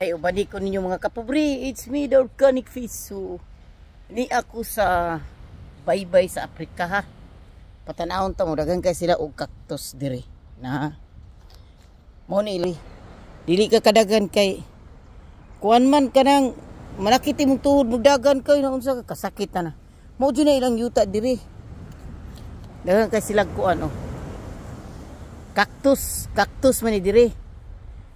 Ay, ubani ko ninyo, mga kapobre, it's me, the Organic Fish. So, ni ako sa baybay sa Afrika ha. Patanawon ta mo, daghan kay sila og cactus dire. Na. Mo ni ili. Dili ka kadagan kay kuan man kanang malakit imong tuhod, mugdagan kay na unsa ka kasakit na na. Mo jud na ilang yuta dire. Daghan kay sila kuan oh. Cactus, cactus man ni dire.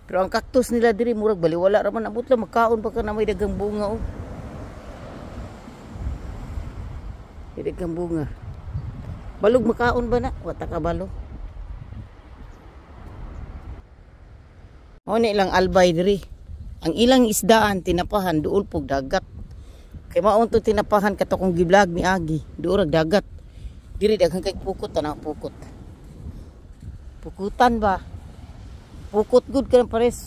Pero ang cactus nila diri murag baliwala ra man, abot lang magkaon pa ka na may daghang bunga oh. May daghang bunga. Balog makaon ba na? Wata ka balo. Mao ni ilang albay diri. Ang ilang isdaan tinapahan duol pug dagat. Kay mao to tinapahan kato kong gi-vlog ni Agi, duol rag dagat. Diri daghan kay pukot, tanaw pukot. Pukutan ba? Pukot gud ka pares.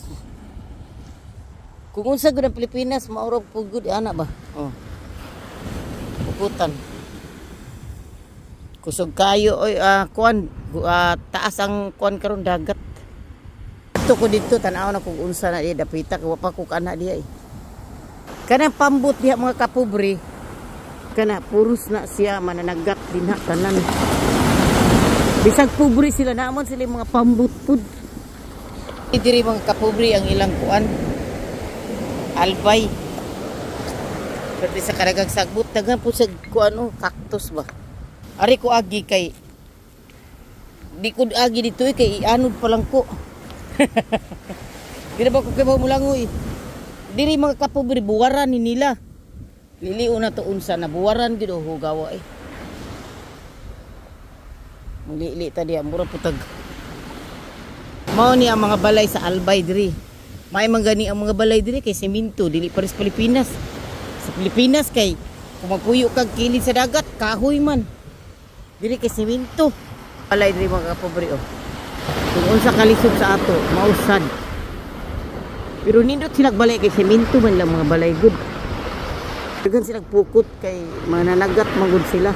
Kung unsa gud ang Pilipinas, maurog pud gud ana ba? Oh. Pukutan. Kusog kayo oy, kuan, taas ang kuan karon dagat. Ito ko dito tan-aw na kung unsa na diya dapita kay wa pa ko kana diya eh. Kanang pambot diha, mga kapobre. Kana puros na siya mananagat dinha tanan. Bisag pobre sila, naman sila yung mga pambot pud. Diri, mga kapobre, ang ilang kuan albay. Pero sa karagang sagbot, daghan po sa kuan oh, cactus ba. Ari ko agi kay di ko agi dito eh, kay ianod pa lang ko. Di na ba ko kay mulangoy. Diri, mga kapobre, buwaran ni nila. Liliw na to unsa na buwaran gid oh hugawa eh. Mulili ta diya mura putag. Mao ni ang mga balay sa Albay diri. May man gani ang mga balay diri kay semento, dili pares Pilipinas. Sa Pilipinas kay kung magpuyo kag kilid sa dagat, kahoy man. Diri kay semento. Balay diri, mga kapobre, oh. Kung unsa kalisod sa ato, mausad. Pero nindot sila balay kay semento man lang mga balay gud. Daghan sila pukot kay mananagat man gud sila.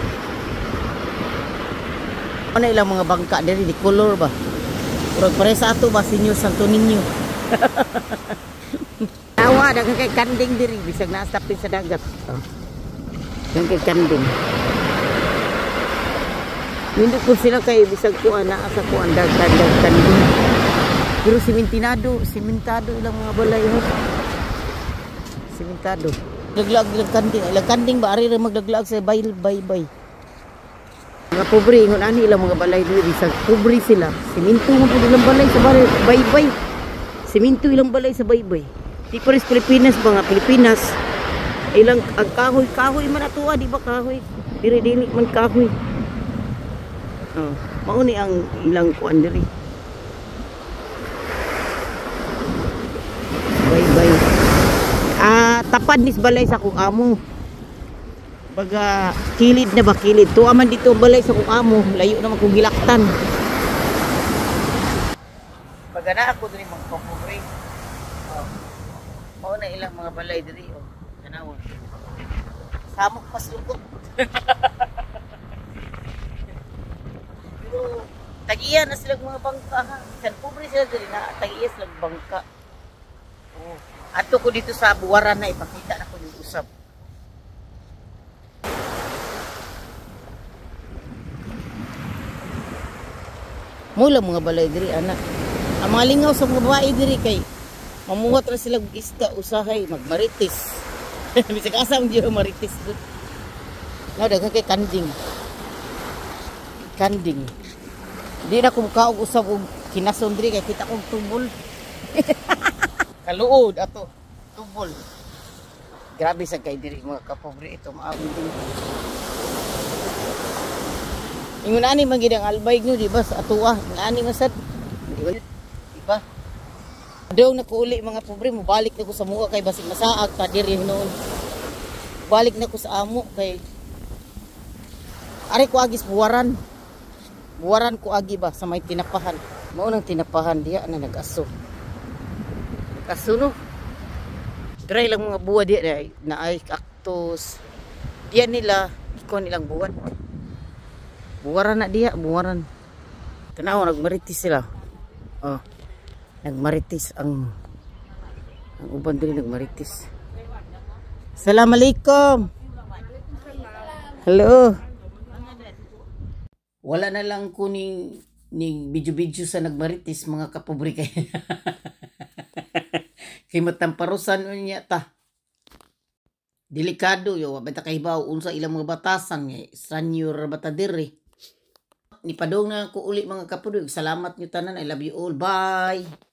Ano ilang mga bangka diri di color ba? Murag pare sa ato ba, Senior Santo Niño. Tawa, daghan kay kanding diri bisag naa sa sa dagat. Oh. Daghan kay kanding. Nindot po sila kay bisag kuan naa sa kuan daghan daghan kanding. Pero simentinado, simentado ilang mga balay ho. Simentado. Laglag ilang kanding, ilang kanding ba ari ra maglaglag sa bay bay bay. Mga pobre, ingon ani ilang mga balay diri, bisag pobre sila. Siminto man pud ilang balay sa balay, baybay. Siminto ilang balay sa baybay. Di pares Pilipinas ba nga Pilipinas ilang ang kahoy, kahoy man ato di ba kahoy? Diri dili man kahoy. Oh, mao ni ang ilang kuan diri. Baybay. Tapad nis balay sa akong amo. Baga kilid na ba kilid. Tuwa man dito ang balay sa akong amo, layo naman kong gilaktan. Baga na ako diri, mga kapobre. Oh. Mao na ilang mga balay diri oh. Tanawa. Samok paslukot. Pero tagiya na sila mga bangka ha. Bisan pobre sila diri na tagiya sila bangka. Oh. Ato ko dito sa buwaran na ipakita na ko yung usap. Mula mga balay diri anak. Ang mga lingaw sa mga babae diri kay mamuhat ra sila og isda usahay magmarites. Bisag asa man gyud marites gud. Na daghan kay kanding. Kanding. Di na ko mukaog usab og kinason diri kay kita kong tubol. Kaluod ato tubol. Grabe sa kay diri, mga kapobre, ito maabot din. Ingon ani man gid ang albay no, di ba sa atoa, ani man sad. Di ba? Di ba? Daw na ko uli, mga pobre, mobalik na ko sa muka kay basig masaag pa diri noon. Balik na ko sa amo kay ari ko agis buwaran. Buwaran ko agi ba sa may tinapahan. Mao nang tinapahan diya na nag-aso. Nag-aso no. Dry lang mga buwa diya na, na ay cactus. Diya nila ikuan nilang buwan. Buwaran na diya, buwaran. Tanaw, nagmaritis sila. Oh. Nagmaritis ang Ang uban diri nagmarites. Assalamualaikum. Hello. Wala na lang ko ni video-video sa nagmarites, mga kapobre, kay matamparusan niya ta. Delikado yo, wa ta kahibaw unsa ilang mga batasan nga sanyor ra bata diri. Nipadong na ko uli, mga kapobre. Salamat niyo tanan. I love you all. Bye.